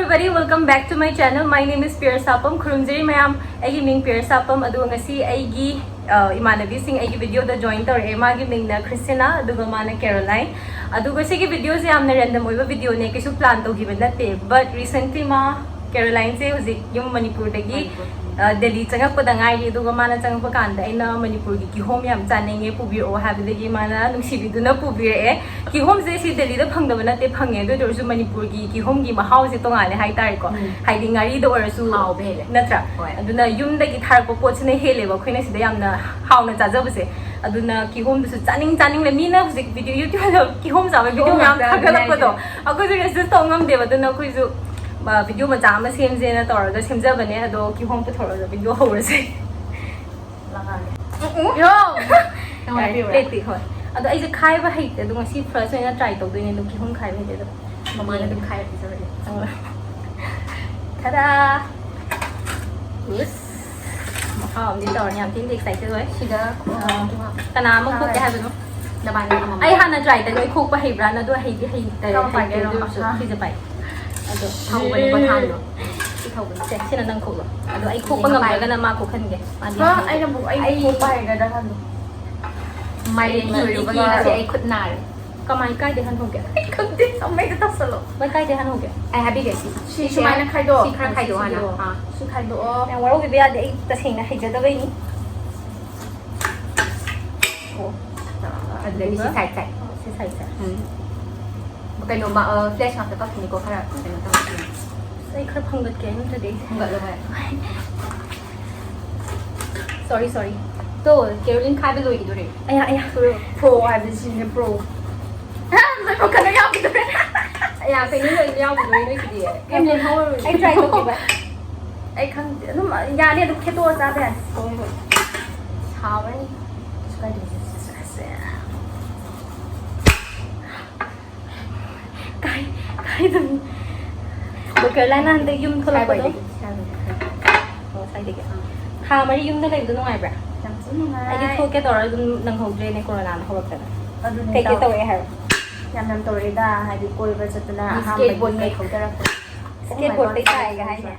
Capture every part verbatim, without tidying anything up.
Everybody, welcome back to my channel. My name is Piyar Shapam. ꯈꯨꯔꯨꯝꯖꯔꯤ ꯃꯌꯥꯝ, ꯑꯩꯒꯤ ꯃꯤꯡ ꯄꯤꯌꯔ ꯁꯥꯄꯝ꯫ ꯑꯗꯨꯒ ꯉꯁꯤ ꯑꯩꯒꯤ, ꯑ, ꯏꯃꯥꯟꯅꯕꯤꯁꯤꯡ ꯑꯩꯒꯤ video ꯗ join ꯇꯧꯔꯛꯑꯦ꯫ ꯃꯥꯒꯤ ꯃꯤꯡꯅ ꯈ꯭ꯔꯤꯁꯇꯤꯅꯥ, ꯑꯗꯨꯒ ꯃꯥꯅ ꯀꯦꯔꯣꯂꯥꯏꯟ꯫ ꯑꯗꯨꯒ ꯁꯤꯒꯤ video ꯁꯦ ꯌꯥꯝꯅ random ꯑꯣꯏꯕ video ꯅꯦ, ꯀꯩꯁꯨ plan ꯇꯧꯈꯤꯕ ꯅꯠꯇꯦ꯫ But recently ꯃꯥ, ꯀꯦꯔꯣꯂꯥꯏꯟꯁꯦ ꯍꯧꯖꯤꯛ ꯌꯨꯝ ꯃꯅꯤꯄꯨꯔꯗꯒꯤ, ꯃꯅꯤꯄꯨꯔ꯫ ꯑ, ꯗꯦꯜꯂꯤ ꯆꯪꯉꯛꯄꯗ ꯉꯥꯏꯔꯤ꯫ ꯑꯗꯨꯒ ꯃꯥꯅ ꯆꯪꯉꯛꯄ ꯀꯥꯟꯗ ꯑꯩꯅ ꯃꯅꯤꯄꯨꯔꯒꯤ ꯀꯤꯍꯣꯝ ꯌꯥꯝ ꯆꯥꯅꯤꯡꯉꯦ, ꯄꯨꯕꯤꯔꯛꯑꯣ ꯍꯥꯏꯕꯗꯒꯤ ꯃꯥꯅ ꯅꯨꯡꯁꯤꯕꯤꯗꯨꯅ ꯄꯨꯕꯤꯔꯛꯑꯦ꯫ ꯀꯤꯍꯣꯝꯁꯦ ꯁꯤ ꯗꯦꯜꯂꯤꯗ ꯐꯪꯗꯕ ꯅꯠꯇꯦ, ꯐꯪꯉꯦ꯫ ꯑꯗꯨ ꯑꯣꯏꯔꯁꯨ ꯃꯅꯤꯄꯨꯔꯒꯤ ꯀꯤꯍꯣꯝꯒꯤ ꯃꯍꯥꯎꯁꯦ ꯇꯣꯉꯥꯜꯂꯦ ꯍꯥꯏꯇꯥꯔꯦꯀꯣ꯫ ꯎꯝ꯫ ꯍꯥꯏꯗꯤ ꯉꯥꯔꯤꯗ ꯑꯣꯏꯔꯁꯨ, ꯍꯥꯎꯕ ꯍꯦꯜꯂꯦ꯫ ꯅꯠꯇ꯭ꯔꯥ? ꯍꯣꯏ꯫ ꯑꯗꯨꯅ ꯌꯨꯝꯗꯒꯤ ꯊꯥꯔꯛꯄ ꯄꯣꯠꯁꯤꯅ ꯍꯦꯜꯂꯦꯕ ꯑꯩꯈꯣꯏꯅ ꯁꯤꯗ ꯌꯥꯝꯅ ꯍꯥꯎꯅ ꯆꯥꯖꯕꯁꯦ꯫ ꯑꯗꯨꯅ ꯀꯤꯍꯣꯝꯗꯨꯁꯨ ꯆꯥꯅꯤꯡ ꯆꯥꯅꯤꯡꯂꯦ꯫ ꯃꯤꯅ ꯍꯧꯖꯤꯛ video, YouTube ꯗ ꯀꯤꯍꯣꯝ ꯆꯥꯕ video ꯀꯤꯍꯣꯝ ꯃꯌꯥꯝ ꯉꯥꯛꯇꯅꯦ ꯊꯥꯒꯠꯂꯛꯄꯗꯣ, ꯍꯥꯏꯁꯦ꯫ ꯑꯩꯈꯣꯏꯁꯨ resist ꯇꯧ ꯉꯝꯗꯦꯕ꯫ ꯑꯗꯨꯅ ꯑꯩꯈꯣꯏꯁꯨ, ꯑ, video ꯃꯆꯥ ꯑꯃ ꯁꯦꯝꯁꯦꯅ ꯇꯧꯔꯒ ꯁꯦꯝꯖꯕꯅꯦ꯫ ꯑꯗꯣ ꯀꯤꯍꯣꯝ ꯄꯨꯊꯣꯔꯛꯑꯒ video ꯍꯧꯔꯁꯦ꯫ ꯂꯥꯛꯑꯒꯦ꯫ ꯎꯝ, ꯎꯝ꯫ ꯌꯣ! ꯅꯪꯉꯣꯟꯗ ꯌꯥꯔꯦ, ꯄꯤꯔꯨꯔꯥ? Plate ꯇꯤ, ꯍꯣꯏ꯫ ꯑꯗꯣ ꯑꯩꯁꯦ ꯈꯥꯏꯕ ꯍꯩꯇꯦ꯫ ꯑꯗꯣ ꯉꯁꯤ first ꯑꯣꯏꯅ try ꯇꯧꯗꯣꯏꯅꯦ꯫ ꯑꯗꯣ ꯀꯤꯍꯣꯝ ꯈꯥꯏꯕ ꯍꯩꯇꯦ꯫ ꯑꯗꯣ ꯃꯃꯥꯅ ꯑꯗꯨꯝ ꯈꯥꯏꯔ ꯄꯤꯖꯕꯅꯦ꯫ ꯊꯥꯗꯥ! ꯎꯁ! ꯃꯍꯥꯎ ꯑꯃꯗꯤ ꯇꯧꯔꯅꯤ꯫ ꯌꯥꯝ ꯊꯤꯅ excited ꯑꯣꯏ꯫ ꯁꯤꯗ, ꯑ, ꯑ, ꯀꯅꯥ ꯑꯃ ꯈꯣꯛꯀꯦ ꯍꯥꯏꯕꯅꯣ? ꯅꯕꯥꯅꯤ ꯑꯃꯃꯝ꯫ ꯑꯩ ꯍꯥꯟꯅ try ꯇꯧꯒꯦ꯫ ꯑꯩ ꯈꯣꯛꯄ ꯍꯩꯕ꯭ꯔꯥꯅ? ꯑꯗꯨ ꯍꯩꯗꯤ ꯍꯩꯇꯦ, ꯀꯔꯝ ꯍꯩꯇꯦ꯫ ꯄꯥꯏꯒꯦ? ꯑꯗꯨ ꯑꯣꯏꯔꯁꯨ ꯑꯥ꯫ ꯁꯤꯁꯦ ꯄꯥꯏ꯫ ꯑꯗꯣ ꯊꯧꯕꯅꯦꯀꯣ ꯊꯥꯡꯗꯣ꯫ ꯁꯤ ꯊꯧꯕꯅꯦ꯫ ꯁꯦ, ꯁꯤꯅ ꯅꯪ ꯈꯣꯛꯂꯣ꯫ ꯑꯗꯣ ꯑꯩ ꯈꯣꯛꯄ ꯌꯦꯡꯉꯣ ꯄꯥꯏ꯫ ꯉꯝꯗ꯭ꯔꯒꯅ ꯃꯥ ꯈꯣꯛꯍꯟꯒꯦ꯫ ꯃꯥꯗꯤ ꯍꯥ? ꯌꯥꯝ ꯍꯩꯇꯦ꯫ ꯑꯩꯅꯕꯨ ꯑꯩ ꯑꯩ ꯈꯣꯛꯄ ꯍꯩꯒꯗ꯭ꯔꯥ ꯈꯪꯗꯦ꯫ ꯃꯥꯏꯔꯦꯟ ꯏ-, ꯁꯣꯏꯔꯨꯕꯒ ꯏꯁꯦ ꯑꯩ ꯈꯨꯠ ꯅꯥꯔꯦ꯫ ꯀꯃꯥꯏ, ꯀꯥꯏꯗꯩ ꯍꯟꯍꯧꯒꯦ? ꯑꯩ ꯈꯪꯗꯦ, ꯃꯩꯗ ꯇꯧꯁꯜꯂꯣ꯫ ꯃꯩ ꯀꯥꯏꯗꯩ ꯍꯟꯍꯧꯒꯦ? ꯑꯩ ꯍꯥꯏꯕꯤꯒꯦ ꯁꯤ꯫ ꯁꯤ ꯁꯤꯁꯦ ꯁꯨꯃꯥꯏꯅ ꯈꯥꯏꯗꯣꯛ꯫ ꯁꯤ ꯈꯔ ꯈꯥꯏꯗꯣꯛꯑꯣ ꯍꯥꯟꯅ꯫ ꯁꯤꯁꯤꯗꯣ꯫ ꯑꯥ꯫ ꯁꯤ ꯈꯥꯏꯗꯣꯛꯑꯣ꯫ ꯌꯥꯝ ꯋꯥꯔꯧꯕꯤꯕ ꯌꯥꯗꯦ, ꯑꯩ ꯇꯁꯦꯡꯅ ꯍꯩꯖꯗꯕꯩꯅꯤ꯫ ꯑꯣ꯫ ꯑꯗꯨꯗꯒꯤ ꯁꯤ ꯑꯗꯨꯒ side side꯫ ꯁꯤ side side꯫ ꯎꯝ꯫ ꯀꯩꯅꯣ, ꯃ-, ꯑ, flash ꯉꯥꯛꯇ ꯀꯛꯈꯤꯅꯤꯀꯣ, ꯈꯔ ꯀꯩꯅꯣ ꯇꯧꯔꯛꯈꯤꯅꯤ꯫ ꯑꯁ, ꯑꯩ ꯈꯔ ꯐꯪꯒꯠꯀꯦ ꯅꯠꯇ꯭ꯔꯗꯤ꯫ ꯐꯪꯒꯠꯂꯣ, ꯍꯣꯏ꯫ Sorry, sorry꯫ ꯇꯣ, ꯀꯦꯔꯣꯂꯤꯟ ꯈꯥꯏꯕ ꯂꯣꯏꯈꯤꯗꯣꯔꯦ꯫ ꯑꯌꯥ, ꯑꯌꯥ꯫ Pro ꯍꯥꯏꯕꯁꯤ ꯁꯤꯅꯦ, pro꯫ ꯂꯣꯏꯐꯝ ꯈꯪꯗ ꯌꯥꯎꯈꯤꯗꯣꯔꯦ꯫ ꯑꯌꯥ, ꯀꯩꯅꯣ ꯂꯣꯏ ꯌꯥꯎꯈꯤꯗꯣꯔꯦ ꯅꯣꯏꯒꯤꯗꯤ꯫ ꯌꯥꯝ ꯂꯦꯝꯍꯧꯔꯔꯣꯏ꯫ ꯑꯩ try ꯇꯧꯒꯦꯕ꯫ ꯑꯩ ꯈꯪꯗꯦ꯫ ꯑꯗꯨꯝ ꯌꯥꯅꯤ, ꯑꯗꯨꯝ ꯈꯦꯠꯇꯣꯛꯑ ꯆꯥꯕ ꯌꯥꯅꯤ꯫ ꯍꯣꯏ, ꯍꯣꯏ꯫ ꯁꯥꯕꯅꯤ꯫ ꯀꯩꯁꯨ ꯀꯥꯏꯗꯦ꯫ ꯀꯥꯏ, ꯀꯥꯏꯗꯅꯣ? ꯗꯣ ꯀꯦꯔꯣꯂꯥꯏꯟ ꯍꯟꯗꯛ ꯌꯨꯝ ꯊꯣꯛꯂꯛꯄꯗꯣ? ꯁ꯭ꯋꯥꯏꯋꯥꯏꯗꯒꯤ, ꯁ꯭ꯋꯥꯏꯋꯥꯏꯗꯒꯤ꯫ ꯑꯣ, ꯁ꯭ꯋꯥꯏꯗꯒꯤ꯫ ꯑꯥ꯫ ꯊꯥ ꯃꯔꯤ ꯌꯨꯝꯗ ꯂꯩꯕꯗꯣ ꯅꯨꯡꯉꯥꯏꯕ꯭ꯔꯥ? ꯌꯥꯝ ꯊꯤ ꯅꯨꯡꯉꯥꯏ꯫ ꯑꯩꯗꯤ ꯊꯣꯛꯀꯦ ꯇꯧꯔ ꯑꯗꯨꯝ ꯅꯪꯍꯧꯗ꯭ꯔꯦꯅꯦ, ꯀꯣꯔꯣꯅꯥꯅ ꯍꯧꯔꯛꯇꯅ꯫ ꯑꯗꯨꯅꯦ ꯀꯩꯀꯩ ꯇꯧ-, ꯇꯧꯔꯛꯑꯦ ꯍꯥꯏꯔꯣ? ꯌꯥꯝ ꯌꯥꯝ ꯇꯧꯔꯛꯑꯦꯗ, ꯍꯥꯏꯗꯤ ꯀꯣꯏꯕ ꯆꯠꯇꯅ ꯃꯤ ꯑꯍꯥꯟꯕꯒꯤ skateboard ꯀꯩ ꯊꯧꯗꯔꯛꯄ꯫ Skateboard ꯇꯩ ꯇꯥꯏꯒ ꯍꯥꯏꯅꯦ꯫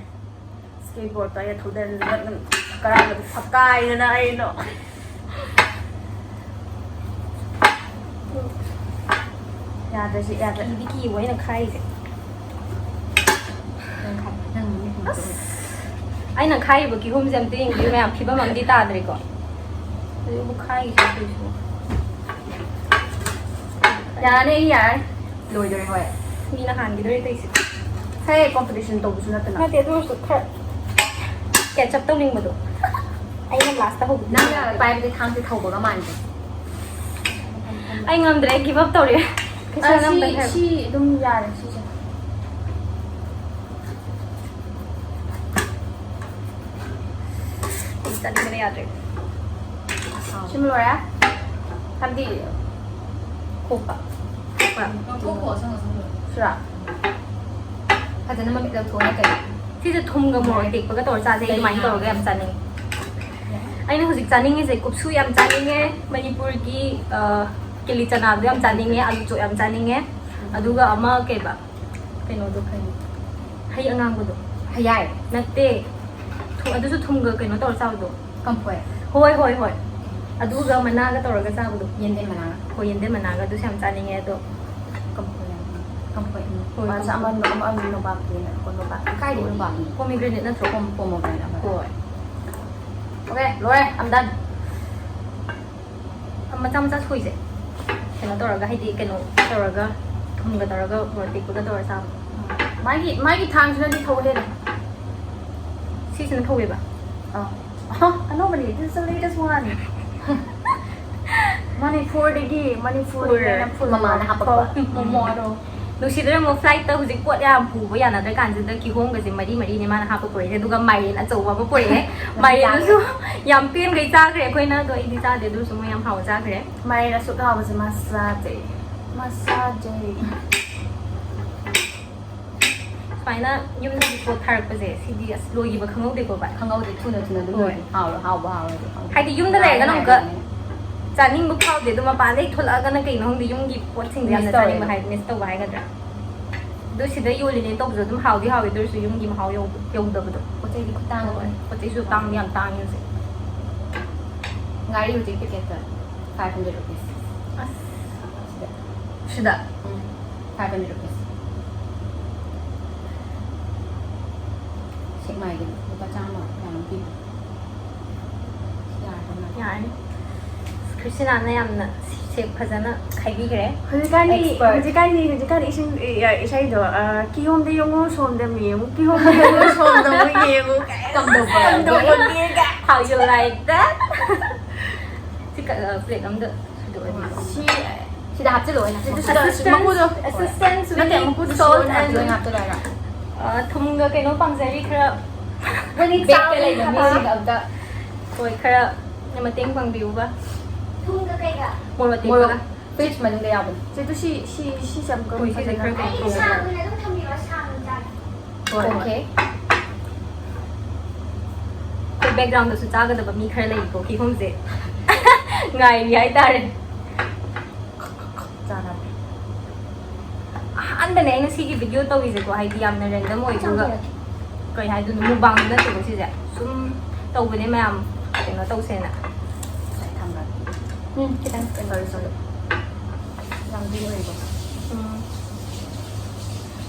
Skateboard ꯇ ꯑꯩꯅ ꯊꯧꯗꯔꯅ ꯀꯔꯥꯏꯗ ꯐꯛꯀꯥꯏꯗꯅ ꯑꯩꯅꯣ꯫ ꯌꯥꯗ꯭ꯔꯦ ꯁꯤ, ꯌꯥꯗ꯭ꯔꯦ꯫ ꯀꯤꯗꯤ ꯀꯤꯕ ꯑꯩꯅ ꯈꯥꯏꯔꯤꯁꯦ꯫ ꯅꯪ ꯈꯥꯏ-, ꯅꯪ ꯃꯃꯤꯠ ꯍꯨꯝꯕꯗꯣ꯫ ꯑꯁ! ꯑꯩꯅ ꯈꯥꯏꯔꯤꯕ ꯀꯤꯍꯣꯝꯁꯦ ꯑꯝꯇ ꯌꯦꯡꯕꯤꯌꯨ ꯃꯌꯥꯝ, ꯐꯤꯕꯝ ꯑꯃꯗꯤ ꯇꯥꯗ꯭ꯔꯦꯀꯣ꯫ ꯑꯗꯨꯕꯨ ꯈꯥꯏꯔꯤꯁꯦ ꯀꯩꯁꯨ꯫ ꯌꯥꯔꯅꯤ, ꯑꯩ ꯌꯥꯔꯅꯤ꯫ ꯂꯣꯏꯗꯣꯔꯦ, ꯍꯣꯏ꯫ ꯃꯤꯅ ꯍꯥꯟꯈꯤꯗꯣꯔꯦ ꯇꯧꯏꯁꯦ꯫ ꯍꯦ, competition ꯇꯧꯕꯁꯨ ꯅꯠꯇꯅ꯫ ꯅꯠꯇꯦ, ꯑꯗꯨ ꯑꯣꯏꯔꯁꯨ ꯈꯔ catch up ꯇꯧꯅꯤꯡꯕꯗꯣ꯫ ꯑꯩꯅ last ꯍꯧꯕ꯫ ꯅꯪꯅ ꯄꯥꯏꯕꯗꯤ ꯊꯥꯡꯁꯦ ꯊꯧꯕꯒ ꯃꯥꯟꯗꯦ꯫ ꯑꯩ ꯉꯝꯗ꯭ꯔꯦ, ꯑꯩ give up ꯇꯧꯔꯦ꯫ ꯀꯩꯁꯨ ꯑ, ꯁꯤ, ꯉꯝꯗ꯭ꯔꯦ꯫ ꯁꯤ ꯑꯗꯨꯝ ꯌꯥꯔꯦ, ꯁꯤꯁꯦ꯫ ꯑꯩ ꯆꯥꯅꯤꯡꯕꯅ ꯌꯥꯗ꯭ꯔꯦ꯫ ꯁꯤꯃ ꯂꯣꯏꯔꯦ? ꯍꯥꯏꯕꯗꯤ ꯈꯣꯛꯄ꯫ ꯈꯣꯛꯄ꯫ ꯁꯤꯔꯥ? ꯐꯖꯅ ꯃꯃꯤꯠ ꯂꯧꯊꯣꯛꯑꯒ ꯀꯩ? ꯁꯤꯁꯦ ꯊꯨꯝꯒ ꯃꯣꯔꯣꯛ ꯑꯇꯦꯛꯄꯒ ꯇꯧꯔ ꯆꯥꯁꯦ, ꯑꯩ ꯑꯗꯨꯃꯥꯏꯅ ꯇꯧꯔꯒ ꯌꯥꯝ ꯆꯥꯅꯤꯡꯉꯤ꯫ ꯑꯩꯅ ꯍꯧꯖꯤꯛ ꯆꯥꯅꯤꯡꯉꯤꯁꯦ ꯀꯨꯞꯁꯨ ꯌꯥꯝ ꯆꯥꯅꯤꯡꯉꯦ, ꯃꯅꯤꯄꯨꯔꯒꯤ, ꯑ, ꯀꯦꯂꯤ ꯆꯅꯥꯗꯣ ꯌꯥꯝ ꯆꯥꯅꯤꯡꯉꯦ, ꯑꯂꯨ ꯆꯣꯛ ꯌꯥꯝ ꯆꯥꯅꯤꯡꯉꯦ, ꯑꯗꯨꯒ ꯑꯃ ꯀꯩꯕ? ꯀꯩꯅꯣꯗꯣ ꯀꯩꯅꯣ? ꯍꯩ ꯑꯉꯥꯡꯕꯗꯣ꯫ ꯍꯌꯥꯏ꯫ ꯅꯠꯇꯦ꯫ ꯊꯨ-, ꯑꯗꯨꯁꯨ ꯊꯨꯝꯒ ꯀꯩꯅꯣ ꯇꯧꯔ ꯆꯥꯕꯗꯣ꯫ ꯀꯝꯐꯣꯏ꯫ ꯍꯣꯏ, ꯍꯣꯏ, ꯍꯣꯏ꯫ ꯑꯗꯨꯒ ꯃꯅꯥꯒ ꯇꯧꯔꯒ ꯆꯥꯕꯗꯣ꯫ ꯌꯦꯟꯗꯦꯝ ꯃꯅꯥꯒ꯫ ꯍꯣꯏ, ꯌꯦꯟꯗꯦꯝ ꯃꯅꯥꯒ ꯑꯗꯨꯁꯨ ꯌꯥꯝ ꯆꯥꯅꯤꯡꯉꯦ ꯑꯗꯣ꯫ ꯀꯝꯐꯣꯏ ꯍꯥꯏꯕꯅꯤ꯫ ꯀꯝꯐꯣꯏ, ꯎꯝ꯫ ꯍꯣꯏ, ꯃꯥꯁꯨ ꯀꯝꯐꯣꯏ꯫ ꯑꯃ, ꯑꯃ, ꯑꯃ ꯅꯣꯕꯥꯞꯇꯨꯅꯦ꯫ ꯀꯣ ꯅꯣꯕꯥꯞ꯫ ꯀꯥꯏꯗꯩ ꯅꯣꯕꯥꯞꯅꯣ? Pomegranate ꯅꯠꯇ꯭ꯔꯣ? ꯄꯣꯝ-, pomegranate ꯑꯃ꯫ ꯍꯣꯏ꯫ Okay, ꯂꯣꯏꯔꯦ꯫ I'm done꯫ ꯃꯆꯥ ꯃꯆꯥ ꯁꯣꯏꯁꯦ꯫ ꯀꯩꯅꯣ ꯇꯧꯔꯒ, ꯍꯥꯏꯗꯤ, ꯀꯩꯅꯣ ꯇꯧꯔꯒ, ꯊꯨꯝꯒ ꯇꯧꯔꯒ, ꯃꯣꯔꯣꯛ ꯑꯇꯦꯛꯄꯒ ꯇꯧꯔ ꯆꯥꯕ꯫ ꯃꯥꯒꯤ, ꯃꯥꯒꯤ ꯊꯥꯡꯁꯤꯅꯗꯤ ꯊꯧꯕ ꯍꯦꯜꯂꯦ꯫ ꯁꯤꯁꯤꯅ ꯊꯧꯋꯦꯕ? ꯑꯥ꯫ ꯑꯍ, ꯑꯅꯧꯕꯅꯤ, this is the latest one꯫ ꯃꯅꯤꯄꯨꯔꯗꯒꯤ, ꯃꯅꯤꯄꯨꯔꯗꯒꯤ ꯍꯣꯏ꯫ ꯑꯩꯅ ꯐꯨꯜ ꯃꯃꯥꯅ ꯍꯥꯄꯛꯄ꯫ ꯃꯃꯥꯗꯣ꯫ ꯅꯨꯡꯁꯤꯗ꯭ꯔꯥ ꯌꯦꯡꯉꯣ, flight ꯇ ꯍꯧꯖꯤꯛ ꯄꯣꯠ ꯌꯥꯝ ꯄꯨꯕ ꯌꯥꯅꯗ꯭ꯔ ꯀꯥꯟꯁꯤꯗ ꯀꯤꯍꯣꯝꯒꯁꯦ ꯃꯔꯤ ꯃꯔꯤꯅꯦ ꯃꯥꯅ ꯍꯥꯞꯄ ꯄꯨꯔꯛꯏꯁꯦ, ꯑꯗꯨꯒ ꯃꯥꯏꯔꯦꯟ ꯑꯆꯧꯕ ꯑꯃ ꯄꯨꯔꯛꯑꯦ꯫ ꯃꯥꯏꯔꯦꯟꯗꯨꯁꯨ ꯌꯥꯝ ꯄꯦꯟꯈꯩ ꯆꯥꯈ꯭ꯔꯦ ꯑꯩꯈꯣꯏꯅ, ꯑꯗꯣ ꯑꯩꯗꯤ ꯆꯥꯗꯦ, ꯑꯗꯨ ꯑꯣꯏꯔꯁꯨ ꯃꯣꯏ ꯌꯥꯝ ꯍꯥꯎꯅ ꯆꯥꯈ꯭ꯔꯦ꯫ ꯃꯥꯏꯔꯦꯟ ꯑꯁꯨꯛ ꯍꯥꯎꯕꯁꯦ ꯃꯥ ꯆꯥꯗꯦ, ꯃꯥ ꯆꯥꯗꯦ꯫ ꯁꯨꯃꯥꯏꯅ ꯌꯨꯝꯗꯒꯤ ꯄꯣꯠ ꯊꯥꯔꯛꯄꯁꯦ, ꯁꯤꯗꯤ ꯑꯁ ꯂꯣꯏꯈꯤꯕ ꯈꯪꯍꯧꯗꯦꯀꯣ ꯚꯥꯏ? ꯈꯪꯍꯧꯗꯦ, ꯊꯨꯅ ꯊꯨꯅ ꯑꯗꯨꯝ ꯍꯣꯏ꯫ ꯂꯣꯏꯈꯤ꯫ ꯍꯥꯎꯔ-, ꯍꯥꯎꯕ ꯍꯥꯎꯔꯗꯤ ꯈꯪꯗꯦ꯫ ꯍꯥꯏꯗꯤ ꯌꯨꯝꯗ ꯂꯩꯔꯒꯅ ꯉꯥꯏꯔꯦ ꯑꯃꯨꯛꯀ ꯉꯥꯏꯔꯦ꯫ ꯆꯥꯅꯤꯡꯕ ꯐꯥꯎꯗꯦ, ꯑꯗꯣ ꯃꯄꯥꯟꯗꯩ ꯊꯣꯛꯂꯛꯑꯒꯅ ꯀꯩꯅꯣ ꯈꯪꯗꯦ, ꯌꯨꯝꯒꯤ ꯄꯣꯠꯁꯤꯡꯁꯦ ꯌꯥꯝꯅ miss ꯇꯧꯋꯦ꯫ ꯆꯥꯅꯤꯡꯕ ꯍꯥꯏ-, miss ꯇꯧꯕ ꯍꯥꯏꯒꯗ꯭ꯔꯥ? ꯑꯗꯣ ꯁꯤꯗ ꯌꯣꯜꯂꯤꯅꯦ ꯇꯧꯕꯁꯨ ꯑꯗꯨꯝ ꯍꯥꯎꯗꯤ ꯍꯥꯎꯋꯦ, ꯑꯗꯨ ꯑꯣꯏꯔꯁꯨ ꯌꯨꯝꯒꯤ ꯃꯍꯥꯎ ꯌꯧ- ꯌꯧꯗꯕꯗꯣ꯫ ꯄꯣꯠ ꯆꯩꯗꯤ ꯈꯨꯇꯥꯡ ꯑꯃꯅꯤ꯫ ꯄꯣꯠ ꯆꯩꯁꯨ ꯇꯥꯡ ꯌꯥꯝ ꯇꯥꯡꯉꯦ ꯍꯧꯖꯤꯛ꯫ ꯉꯥꯔꯤ ꯍꯧꯖꯤꯛ packet ꯇ five hundred rupees꯫ ꯁꯤꯗ ꯎꯝ, five hundred rupees꯫ ꯁꯦꯛꯃꯥꯏꯒꯤ ꯂꯨꯄꯥ ꯆꯥꯝꯃ ꯀꯌꯥꯅꯣ ꯄꯤꯕ꯫ ꯌꯥꯔꯕ ꯃꯥꯜꯂꯦ꯫ ꯌꯥꯔꯅꯤ꯫ ꯈ꯭ꯔꯤꯁꯇꯤꯅꯥꯅ ꯌꯥꯝꯅ ꯁꯦꯛ ꯐꯖꯅ ꯈꯥꯏꯕꯤꯈ꯭ꯔꯦ꯫ ꯍꯧꯖꯤꯛꯀꯥꯟꯗꯤ Expert. ꯍꯧꯖꯤꯛꯀꯥꯟꯗꯤ ꯍꯧꯖꯤꯛꯀꯥꯟꯗꯤ ꯏꯁꯤꯡ ꯏ- ꯏꯁꯩꯗꯣ ꯑ, ꯀꯤꯍꯣꯝꯗ ꯌꯦꯡꯉꯨ ꯁꯣꯝꯗ ꯑꯃꯨꯛ ꯌꯦꯡꯉꯨ ꯀꯤꯍꯣꯝꯗ ꯌꯦꯡꯉꯨ ꯁꯣꯝꯗ ꯑꯃꯨꯛ ꯌꯦꯡꯉꯨ ꯀꯝꯗꯧꯕ? ꯀꯝꯗꯧꯕꯒꯦꯒ How you like that? ꯁꯤ ꯀ- ꯑ, plate ꯑꯝꯗ ꯁꯤꯗ ꯑꯣꯏꯅ꯫ ꯁꯤ ꯁꯤꯗ ꯍꯥꯞꯆꯤꯜꯂꯣ ꯑꯣꯏꯅ꯫ ꯁꯤꯗ ꯁꯤꯗ Assistance, ꯃꯀꯨꯗꯣ assistance ꯅꯠꯇꯦ with ꯃꯀꯨꯗꯣ salt ꯁꯣꯜ and ꯂꯣꯏ ꯍꯥꯞꯆꯤꯜꯂꯣ ꯍꯥꯏꯔꯣ? ꯑ, ꯊꯨꯝꯒ ꯀꯩꯅꯣ ꯄꯥꯝꯖꯔꯤ ꯈꯔ꯫ ꯅꯪꯗꯤ Bag ꯇ ꯆꯥꯕ ꯂꯩꯕ ꯌꯥꯕ꯫ ꯃꯤꯁꯤꯡ ꯑꯝꯇ ꯍꯣꯏ, ꯈꯔ ꯃꯇꯦꯡ ꯄꯥꯡꯕꯤꯌꯨꯕ꯫ ꯊꯨꯝꯒ ꯀꯩꯒ? ꯃꯣꯔꯣꯛ ꯑꯇꯦꯛꯄꯒ꯫ ꯃꯣꯔꯣꯛ fridge ꯃꯅꯨꯡꯗ ꯌꯥꯎꯕꯅꯤ꯫ ꯆꯦꯗꯨ ꯁꯤ ꯁꯤ ꯁꯤ ꯆꯝꯀ ꯍꯣꯏ, ꯁꯤꯁꯦ ꯈꯔ ꯀꯩꯅꯣ ꯑꯩꯗꯤ ꯇꯧꯕꯤꯌꯨꯕ꯫ ꯁꯥꯡꯅ ꯑꯗꯨꯝ ꯊꯝꯕꯤꯔꯣ, ꯁꯥꯡꯅ ꯆꯥꯒꯦ꯫ ꯍꯣꯏ, ꯍꯣꯏ꯫ Okay꯫ ꯑꯩꯈꯣꯏ background ꯗꯁꯨ ꯆꯥꯒꯗꯕ ꯃꯤ ꯈꯔ ꯂꯩꯀꯣ ꯀꯤꯍꯣꯝꯁꯦ꯫ ꯉꯥꯏꯔꯤ ꯍꯥꯏꯇꯥꯔꯦ꯫ ꯆꯥꯅꯕ꯫ ꯑꯍꯥꯟꯕꯅꯦ ꯑꯩꯅ ꯁꯤꯒꯤ video ꯇꯧꯔꯤꯁꯦꯀꯣ, ꯍꯥꯏꯗꯤ ꯌꯥꯝꯅ random ꯑꯣꯏ, ꯑꯗꯨꯒ ꯀꯩ ꯍꯥꯏꯗꯣꯏꯅꯣ, mukbang ꯅꯠꯇꯦꯕ ꯁꯤꯁꯦ, ꯁꯨꯝ ꯇꯧꯕꯅꯦ ꯃꯌꯥꯝ ꯀꯩꯅꯣ ꯇꯧꯁꯦꯅ꯫ ꯊꯝꯈ꯭ꯔꯒꯦ꯫ ꯎꯝ, ꯈꯤꯇꯪ꯫ Sorry, sorry꯫ ꯌꯥꯝꯗꯤ ꯑꯣꯏꯕ꯫ ꯎꯝ꯫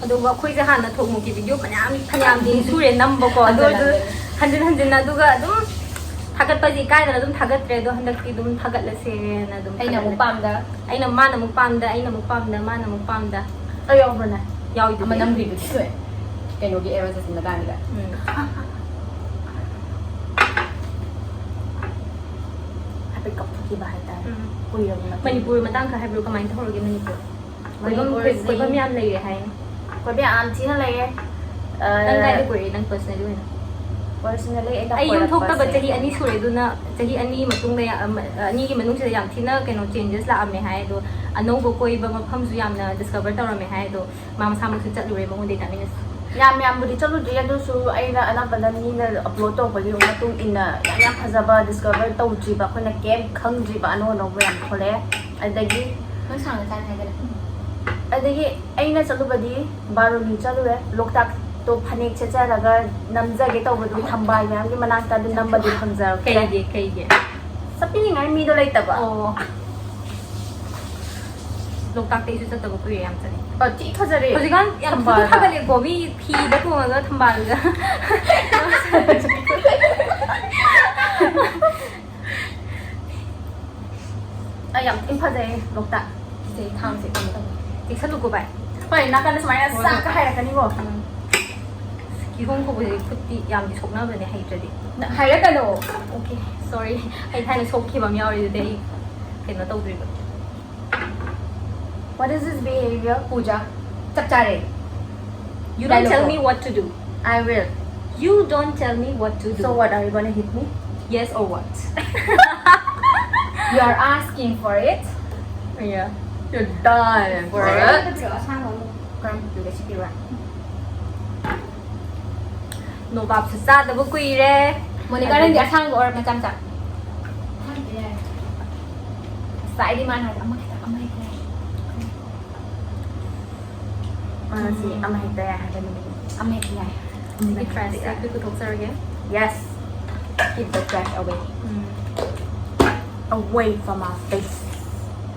ꯑꯗꯨꯒ ꯑꯩꯈꯣꯏꯁꯦ ꯍꯥꯟꯅ ꯊꯣꯡꯃꯨꯛꯀꯤ video ꯐꯅꯌꯥꯝ ꯐꯅꯌꯥꯝꯗꯤ ꯁꯨꯔꯦ ꯅꯝꯕꯀꯣ, ꯑꯗꯨ ꯑꯣꯏꯔꯁꯨ ꯍꯟꯖꯤꯟ ꯍꯟꯖꯤꯟꯅ, ꯑꯗꯨꯒ ꯑꯗꯨꯝ ꯊꯥꯒꯠꯄꯁꯦ ꯏꯀꯥꯏꯗꯅ ꯑꯗꯨꯝ ꯊꯥꯒꯠꯇ꯭ꯔꯦ, ꯑꯗꯣ ꯍꯟꯗꯛꯇꯤ ꯑꯗꯨꯝ ꯊꯥꯒꯠꯂꯁꯦꯅ ꯑꯗꯨꯝ ꯑꯩꯅ ꯑꯃꯨꯛ ꯊꯥꯒꯠꯂꯦ꯫ ꯄꯥꯝꯗ꯫ ꯑꯩꯅ, ꯃꯥꯅ ꯑꯃꯨꯛ ꯄꯥꯝꯗ, ꯑꯩꯅ ꯑꯃꯨꯛ ꯄꯥꯝꯗ, ꯃꯥꯅ ꯑꯃꯨꯛ ꯄꯥꯝꯗ꯫ ꯑꯩ ꯌꯥꯎꯕ꯭ꯔꯅꯦ? ꯌꯥꯎꯏꯗꯨꯗꯤ꯫ ꯑꯃ ꯅꯝꯈ꯭ꯔꯤꯗꯨꯗꯤ ꯁꯣꯏ꯫ ꯀꯩꯅꯣꯒꯤ error ꯆꯠꯁꯤꯟ ꯃꯇꯥꯡꯒꯤꯗ꯫ ꯎꯝ꯫ ꯍꯥꯏꯐꯦꯠ ꯀꯞꯊꯣꯛꯈꯤꯕ ꯍꯥꯏꯇꯥꯔꯦ꯫ ꯎꯝ꯫ ꯀꯨꯏꯔꯕ ꯃꯇꯨꯡꯗ꯫ ꯃꯅꯤꯄꯨꯔ ꯃꯇꯥꯡ ꯈꯔ ꯍꯥꯏꯕꯤꯔꯣ, ꯀꯃꯥꯏꯅ ꯇꯧꯍꯧꯔꯒꯦ ꯃꯅꯤꯄꯨꯔ? ꯀꯣꯏꯐꯝ, ꯃꯅꯤꯄꯨꯔꯁꯤ ꯀꯣꯏꯐꯝ ꯌꯥꯝ ꯂꯩꯔꯦ ꯍꯥꯏ꯫ ꯀꯣꯏꯕ ꯌꯥꯝ ꯊꯤꯅ ꯂꯩꯌꯦ꯫ ꯅꯪ ꯀꯥꯏꯗ ꯀꯣꯏꯔꯦ, ꯅꯪ personally ꯑꯣꯏꯅ? Personally ꯑꯩꯅ ꯑꯩ ꯌꯨꯝ ꯊꯣꯛꯇꯕ ꯀꯣꯏꯔꯛꯄꯁꯦ ꯆꯍꯤ ꯑꯅꯤ ꯁꯨꯔꯦ, ꯑꯗꯨꯅ ꯆꯍꯤ ꯑꯅꯤ ꯃꯇꯨꯡꯗ ꯌꯥ-, ꯑꯃ-, ꯑꯅꯤꯒꯤ ꯃꯅꯨꯡꯁꯤꯗ ꯌꯥꯝ ꯊꯤꯅ ꯀꯩꯅꯣ changes ꯂꯥꯛꯑꯝꯃꯦ ꯍꯥꯏ꯫ ꯑꯗꯣ ꯑꯅꯧꯕ ꯀꯣꯏꯕ ꯃꯐꯝꯁꯨ ꯌꯥꯝꯅ discover ꯇꯧꯔꯝꯃꯦ ꯍꯥꯏ꯫ ꯑꯗꯣ ꯃꯥ ꯃꯁꯥꯃꯛꯁꯨ ꯆꯠꯂꯨꯔꯦ, ꯃꯉꯣꯟꯗꯩ ꯇꯥꯃꯤꯟꯅꯁꯤ꯫ ꯌꯥꯝ ꯌꯥꯝꯕꯨꯗꯤ ꯆꯠꯂꯨꯗ꯭ꯔꯤ, ꯑꯗꯨꯁꯨ ꯑꯩꯅ ꯑꯅꯝꯕꯅ ꯃꯤꯅ upload ꯇꯧꯕꯒꯤ ꯃꯇꯨꯡ ꯏꯟꯅ ꯌꯥꯝ ꯌꯥꯝ ꯐꯖꯕ discover ꯇꯧꯗ꯭ꯔꯤꯕ, ꯑꯩꯈꯣꯏꯅ ꯀꯩꯝ ꯈꯪꯗ꯭ꯔꯤꯕ ꯑꯅꯧ ꯑꯅꯧꯕ ꯌꯥꯝ ꯊꯣꯛꯂꯛꯑꯦ꯫ ꯑꯗꯒꯤ ꯅꯪ ꯁꯥꯡꯅ ꯆꯥꯅꯤ ꯍꯥꯏꯒꯅꯤ꯫ ꯑꯗꯒꯤ ꯑꯩꯅ ꯆꯠꯂꯨꯕꯗꯤ ꯕꯥꯔꯨꯅꯤ ꯆꯠꯂꯨꯔꯦ꯫ ꯂꯣꯛꯇꯥꯛꯇꯣ ꯐꯅꯦꯛ ꯁꯦꯠꯆꯔꯒ ꯅꯝꯖꯒꯦ ꯇꯧꯕꯗꯨ ꯊꯝꯕꯥꯜ ꯃꯌꯥꯝꯒꯤ ꯃꯅꯥꯛꯇ ꯑꯗꯨ ꯅꯝꯕꯗꯤ ꯐꯪꯖꯔꯛꯇ꯭ꯔꯦ꯫ ꯀꯩꯒꯤ? ꯀꯩꯒꯤ? ꯆꯠꯄꯤꯅꯤꯡꯉꯥꯏ ꯃꯤꯗꯣ ꯂꯩꯇꯕ꯫ ꯑꯣ, ꯂꯣꯛꯇꯥꯛꯇ ꯑꯩꯁꯨ ꯆꯠꯇꯕ ꯀꯨꯏꯔꯦ, ꯌꯥꯝ ꯆꯠꯅꯤꯡꯉꯦ꯫ ꯑꯣ, ꯊꯤ ꯐꯖꯔꯦ꯫ ꯍꯧꯖꯤꯛꯀꯥꯟ ꯌꯥꯝ ꯊꯤꯅ ꯊꯝꯕꯥꯜꯒ꯫ ꯊꯥꯒꯠꯂꯦꯀꯣ, ꯃꯤ ꯐꯤꯗ ꯇꯣꯡꯉꯒ ꯊꯝꯕꯥꯜꯒ꯫ ꯑꯩ ꯌꯥꯝ ꯊꯤꯅ ꯐꯖꯩꯌꯦ ꯂꯣꯛꯇꯥꯛ꯫ ꯁꯤꯁꯦ ꯊꯥꯡꯁꯦ ꯀꯩꯅꯣ ꯇꯧꯋꯦ꯫ ꯆꯦꯛꯁꯜꯂꯨꯀꯣ ꯚꯥꯏ꯫ ꯍꯣꯏ, ꯅꯥꯀꯟꯗ ꯁꯨꯃꯥꯏꯅ ꯍꯣꯏ, ꯆꯥꯛꯀ ꯍꯣꯏ꯫ ꯍꯥꯏꯔꯛꯀꯅꯤꯀꯣ꯫ ꯎꯝ꯫ ꯀꯤꯍꯣꯝ ꯈꯣꯕꯁꯦ ꯈꯨꯠꯇꯤ ꯌꯥꯝꯗꯤ ꯁꯣꯛꯅꯕꯅꯦ, ꯍꯩꯇ꯭ꯔꯗꯤ꯫ ꯍꯥꯏꯔꯛꯀꯅꯣ꯫ Okay, sorry. ꯑꯩ ꯊꯥꯏꯅ ꯁꯣꯛꯈꯤꯕ ꯑꯃ ꯌꯥꯎꯔꯤ, ꯑꯗꯨꯗꯤ ꯑꯩ ꯀꯩꯅꯣ ꯇꯧꯗ꯭ꯔꯤꯕ꯫ What is this behavior, Pooja? ꯆꯞ ꯆꯥꯔꯦ꯫ You don't tell Dialogue. me what to do. I will. You don't tell me what to do. So what, are you gonna hit me? Yes or what? You are asking for it. Yeah. You're dying for it. ꯄꯤꯔꯛꯑꯣ, ꯑꯁꯥꯡꯕ ꯑꯃꯨꯛ ꯀꯔꯝꯕ ꯄꯤꯒꯦ? ꯁꯤ ꯄꯤꯕ꯭ꯔꯥ? ꯅꯣꯕꯥꯞꯁꯨ ꯆꯥꯗꯕ ꯀꯨꯏꯔꯦ꯫ Monica, ꯅꯪꯗꯤ ꯑꯁꯥꯡꯕ or ꯃꯆꯥ ꯃꯆꯥ? ꯈꯪꯗꯦ꯫ ꯑꯁ, ꯑꯩꯗꯤ ꯃꯥꯅ ꯍꯥꯏꯕ ꯑꯃ ꯈꯤꯇꯪ, ꯑꯃ ꯍꯦꯛꯇ ꯌꯥꯏ꯫ ꯃꯥꯁꯤ ꯑꯃ ꯍꯦꯛꯇ ꯌꯥꯏ ꯍꯥꯏꯕ ꯅꯨꯃꯤꯠ꯫ ꯑꯃ ꯍꯦꯛꯇ ꯌꯥꯏ꯫ ꯑꯗꯨꯗꯤ trash ꯁꯦ ꯑꯩꯈꯣꯏ ꯄꯨꯊꯣꯛꯆꯔꯒꯦ꯫ Yes. Keep the trash away. Um. Away from our face.